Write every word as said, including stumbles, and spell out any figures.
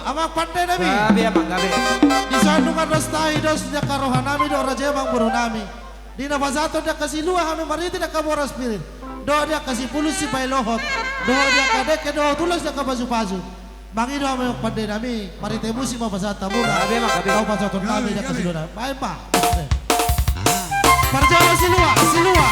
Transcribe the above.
Amang pande nami. Gabe, amang, gabe. Di son nunga dos tahi, dos di angka roha nami dohot raja i, amangboru nami. Di na pasahathon di angka silua hami marhite di angka boras pirit dohot di angka sipulun sipailohot dohot di angka dengke dohot ulos di angka pasupasu. Mangido hami, amang pande nami, marhite musik ma pasahat hamu. Gabe, amang, gabe. Laho pasahathon nami di angka silua nami. Baen ma. Parjolo silua, silua.